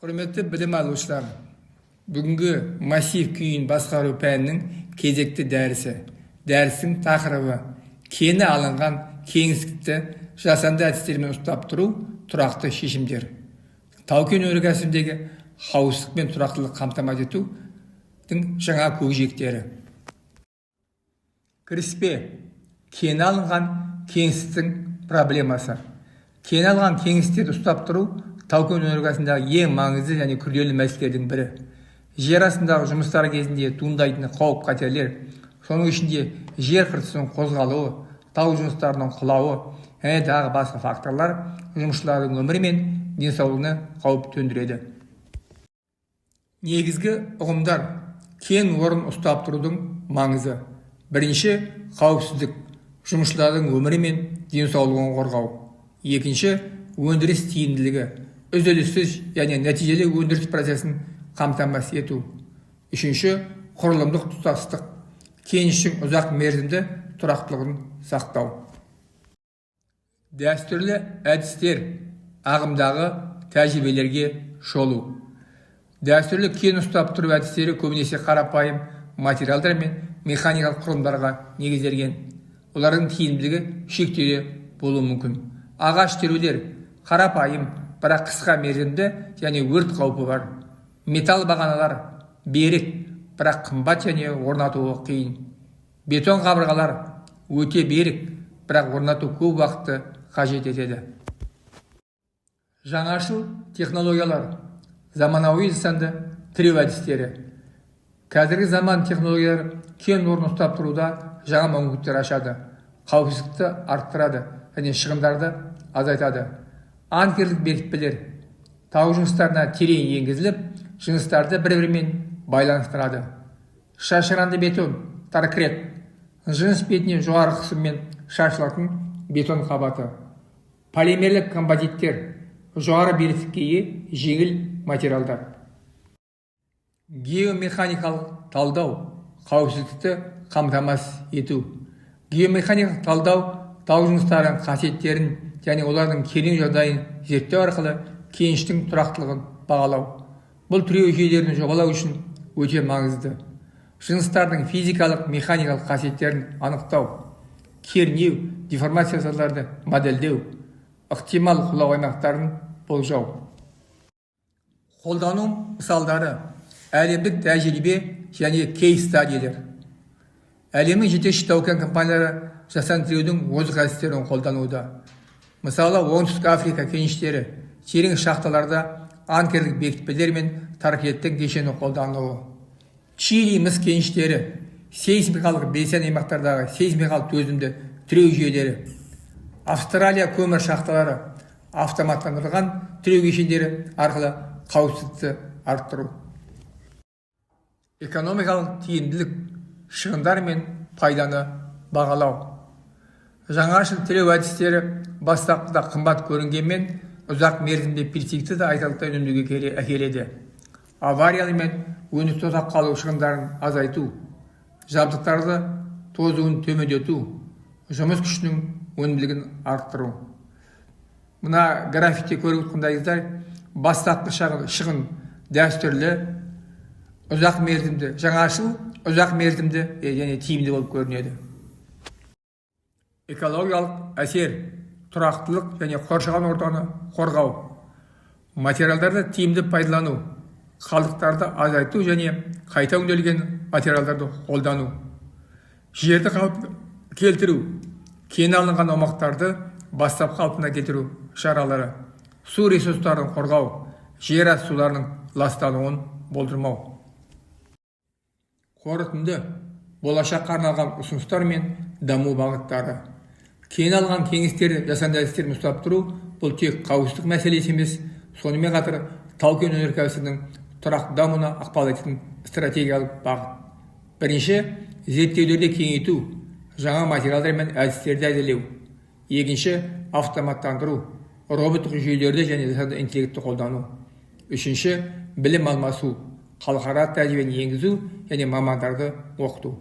Құрметті білім алушылар, бүгінгі массив күйін басқару пәнінің кезекті дәрісі. Дәрістің тақырыбы: кені алынған кеңістікті жасанды әдістермен ұстап тұру, тұрақты шешімдер. Тау-кен өнеркәсібіндегі қауіпсіздік пен тұрақтылық қамтамасыз етудің жаңа көкжиектері. Кіріспе. Кені алынған кеңістіктің проблемасы. Кені алынған кеңістіктерді ұстап тұру тау-кен өнеркәсібіндегі ең маңызды және күрделі мәселелердің бірі. Жер астындағы жұмыстар кезінде туындайтын қауіп-қатерлер, соның ішінде жер қыртысының қозғалуы, тау жыныстарының құлауы және тағы басқа факторлар жұмысшылардың өмірі мен денсаулығына қауіп төндіреді. Негізгі ұғымдар. Кен орнын ұстап тұрудың маңызы. Бірінші, қауіпсіздік, жұмысшылардың өмірі мен денсаулығын қорғау. Екінші, өндіріс тиімділігі, үзіліссіз және нәтижелі өндіріс процесін қамтамасыз ету. Үшінші, құрылымдық тұтастық, кеніштің ұзақ мерзімді тұрақтылығын сақтау. Дәстүрлі әдістер, ағымдағы тәжірибелерге шолу. Дәстүрлі кен ұстап тұру әдістері көбінесе қарапайым материалдар мен механикалық құрылымдарға негізделген. Олардың тиімділігі шектеулі болуы мүмкін. Ағаш терулер қарапайым, бірақ қысқа мерзімді және өрт қаупі бар. Металл бағаналар берік, бірақ қымбат және орнатуы қиын. Бетон қабырғалар өте берік, бірақ орнату көп уақытты қажет етеді. Жаңашыл технологиялар, заманауи жасанды тіреу әдістері. Қазіргі заман технологиялары кен орнын ұстап тұруда жаңа мүмкіндіктер ашады, қауіпсіздікті арттырады және шығындарды азайтады. Анкерлік бекітпелер тау жыныстарына терең енгізіліп, жыныстарды бір-бірімен байланыстырады. Шашыранды бетон, таркрет, жыныс бетіне жоғары қысыммен шашылатын бетон қабаты. Полимерлік композиттер, жоғары беріктікке ие жеңіл материалдар. Геомеханикалық талдау, қауіпсіздікті қамтамасыз ету. Геомеханикалық талдау тау жыныстарының қасиеттерін және олардың кернеу жағдайын зерттеу арқылы кеніштің тұрақтылығын бағалау. Бұл тіреу жүйелерін жобалау үшін өте маңызды. Жыныстардың физикалық, механикалық қасиеттерін анықтау, кернеу, деформацияларды модельдеу, ықтимал құлау аймақтарын болжау. Қолдану мысалдары, әлемдік тәжірибе және кейс-стадилер. Әлемнің жетекші тау-кен компаниялары жасанды тіреудің озық әдістерін қолдануда. Мысалы, Оңтүстік Африка кеніштері терең шахталарда анкерлік бекітпелер мен таркеттің кешені қолданылуы. Чили мыс кеніштері сейсмикалық белсенді аймақтардағы сейсмикалық төзімді тіреу жүйелері. Австралия көмір шахталары автоматтандырылған тіреу кешендері арқылы қауіпсіздікті арттыру. Экономикалық тиімділік, шығындар мен пайданы бағалау. Жаңашыл тіреу әдістері бастапқыда қымбат көрінгенмен, ұзақ мерзімде перспективада айтарлықтай үнемдеуге әкеледі. Авариялы мен өндіріс тоқтап қалу шығындарын азайту, жабдықтарды тозуын төмендету, жұмыс күшінің өнімділігін арттыру. Мына графикте көріп отырғандайыңыздар, бастапқы шығын дәстүрлі, ұзақ мерзімді, жаңашыл ұзақ мерзімді және тиімді болып көрінеді. Экологиялық әсер, тұрақтылық және қоршаған ортаны қорғау, материалдарды тиімді пайдалану, қалдықтарды азайту және қайта өңделген материалдарды қолдану, жерді қалпына келтіру, кен алынған аумақтарды бастапқы қалпына келтіру шаралары, су ресурстарын қорғау, жер асты суларының ластануын болдырмау. Қорытынды, болашаққа арналған ұсыныстар мен даму бағыттары. Кен алған кеңістерді жасанды әдістермен ұстап тұру бұл тек қауіпсіздік мәселесі емес, сонымен қатар тау-кен өнеркәсібінің тұрақты дамуына ықпал ететін стратегиялық бағыт. Бірінші, зерттеулерді кеңейту, жаңа материалдар мен әдістерді әзірлеу. Екінші, автоматтандыру, роботтық жүйелерді және жасанды интеллектті қолдану. Үшінші, білім алмасу, халықаралық тәжірибені енгізу және мамандарды оқыту.